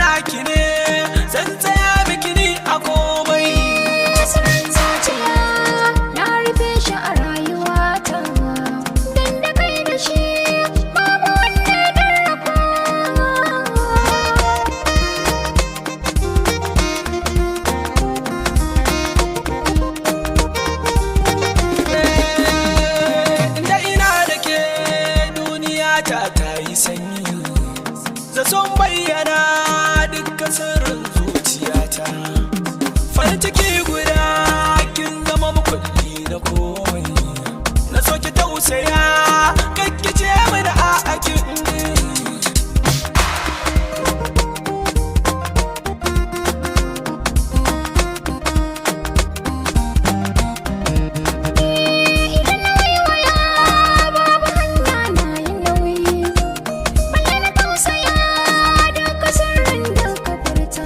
naki ne, zan tsaya miki ni a komai. Sirrin zuciya na rufe shi a rayuwata, dan da kai da shi babu wanda ya rarraba. Inda ina da ke duniya ta ta yi sanyi, zaton bayyana dukkan sirrin zuciyata. Farin ciki guda kin zama makulli na komai, na so ki tausaya kakkice mini a'a kin. Idan na waiwaya babu hanya na yi nauyi, balle na tausaya duka sirrin da ka furta.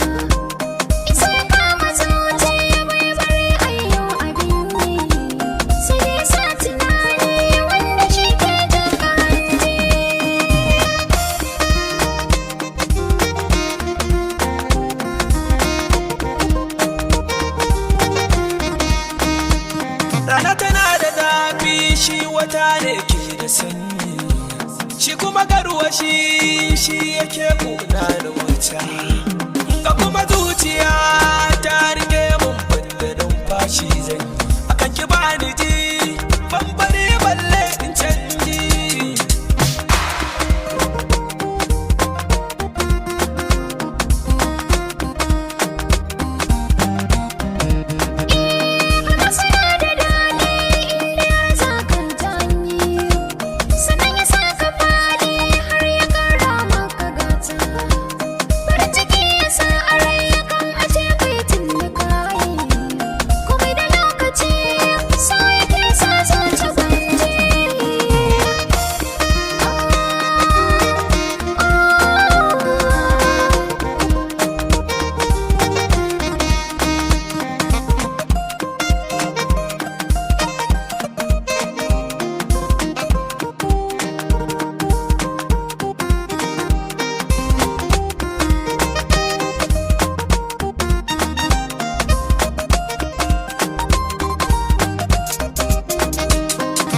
Isa kama zuciya bai bari ayyo abin yi, sai dai sa tunani wanda shi ke jaka hanji. Rana tana da zafi, shi wata ne ke da sanyi, shi kuma garwa shi yake kuna da wuta. Ga kuma zuciya ta rike mun fadda numfashi zan yi, akan ki bani ji ban bari balle in canji. Haka suna da daɗi inda har za ka janye, sannan ya saka faɗi har ya ƙara maka gata. Farin ciki ya sa a rai yakan ace kai tun da kayi, komai da lokaci so yake sa zuci gwanje.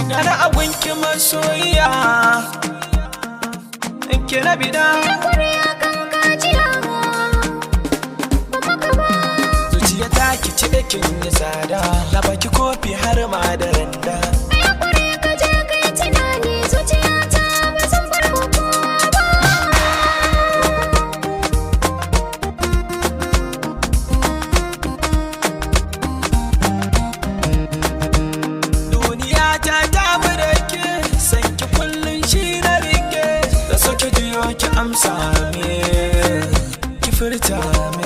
Gana abunki masoyiya, in ki na bida. Kuriya kan kajiya ba maka ba. Zuciya ta ki ci da kin yi tsada, na baki kofi har ma da randa. Hakuri ka je ka yi tunani, zuciyata ba zan bar wa kowa ba. Duniya ta tafi da ke, san ki kullun shi na rike. Da soke jiyo ki amsa min, ki furta min.